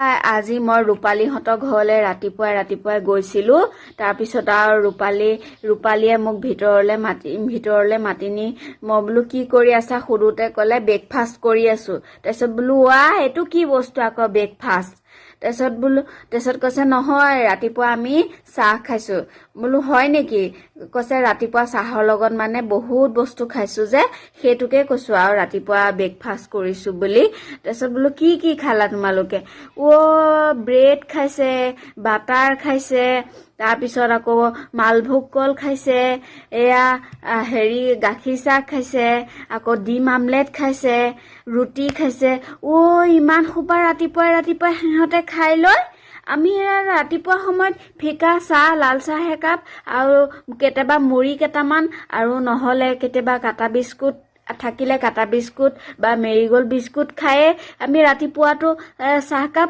আজি মই ৰূপালীহঁতৰ ঘৰলৈ ৰাতিপুৱাই ৰাতিপুৱাই গৈছিলোঁ। তাৰপিছত আৰু ৰূপালীয়ে মোক ভিতৰলৈ মাতি নি মই বোলো, "কি কৰি আছা?" সোধোতে ক'লে, "ব্ৰেকফাষ্ট কৰি আছোঁ।" তাৰপিছত বোলো, "ৱা, এইটো কি বস্তু আকৌ ব্ৰেকফাষ্ট?" তাৰপিছত বোলো, তাৰপিছত কৈছে, "নহয়, ৰাতিপুৱা আমি চাহ খাইছোঁ।" বোলো, "হয় নেকি?" কৈছে, "ৰাতিপুৱা চাহৰ লগত মানে বহুত বস্তু খাইছোঁ যে, সেইটোকে কৈছোঁ আৰু ৰাতিপুৱা ব্ৰেকফাষ্ট কৰিছোঁ বুলি।" তাৰপিছত বোলো, "কি কি খালা তোমালোকে?" অ' ব্ৰেড খাইছে, বাটাৰ খাইছে, তাৰপিছত আকৌ মালভোগ কল খাইছে, এয়া হেৰি গাখীৰ চাহ খাইছে, আকৌ ডিম আমলেট খাইছে, ৰুটি খাইছে। অ' ইমান সোপা ৰাতিপুৱাই ৰাতিপুৱাই সিহঁতে খাই লয়। আমি এয়া ৰাতিপুৱা সময়ত ফিকা চাহ, লাল চাহ একাপ আৰু কেতিয়াবা মুড়ি কেইটামান আৰু নহ'লে কেতিয়াবা কাটা বিস্কুট থাকিলে কাটা বিস্কুট বা মেৰিগ'ল্ড বিস্কুট খায়ে আমি ৰাতিপুৱাটো চাহকাপ